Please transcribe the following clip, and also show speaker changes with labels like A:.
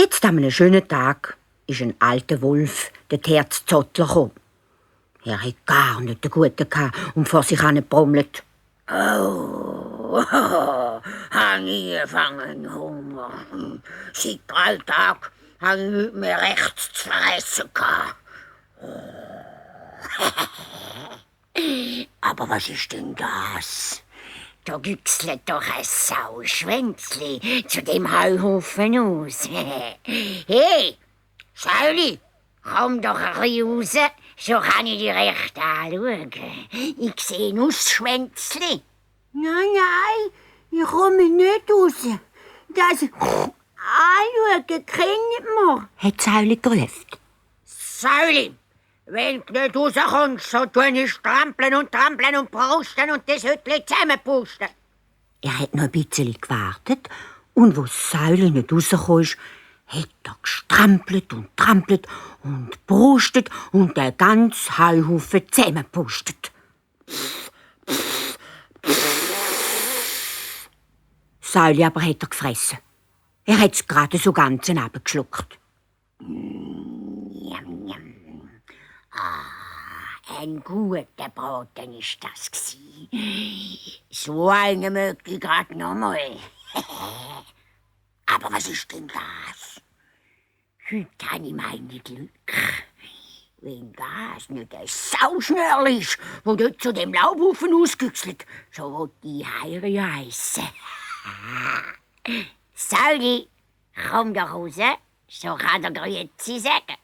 A: Jetzt an einem schönen Tag ist ein alter Wolf, der Herz Zottler, gekommen. Er hat gar nicht den Guten gehabt und vor sich hin brummelt.
B: Oh, habe ich gefangen Hunger. Seit 3 Tagen habe ich nichts mehr rechts zu fressen gehabt. Aber was ist denn das? Da güchselt doch ein Sauschwänzli zu dem Heuhaufen aus. Hey, Säuli, komm doch ein bisschen raus, so kann ich dich recht anschauen. Ich sehe nur das Schwänzli.
C: Nein, ich komme nicht raus. Das Anschauen kennt man,
A: Hat Säuli gerufen.
B: Säuli, wenn du nicht rauskommst, so tue ich strampeln und brusten und das Hütchen zusammenpusten.
A: Er hat noch ein bisschen gewartet und wo Säuli nicht rausgekommen ist, hat er gestrampelt und trampelt und brustet und den ganzen Heuhaufen zusammengepustet. Säuli aber hat er gefressen. Er hat es gerade so ganz abgeschluckt.
B: Ein guter Braten ist das gsi. So einen möchte ich grad noch mal. Aber was ist denn das? Heute habe ich meine Glück. Wenn das nicht ein Sauschnörl ist, wo dort zu dem Laubhaufen ausgüchselt, so will die Heiri heissen. Sauli, komm doch raus, so kann der Grüezi sagen.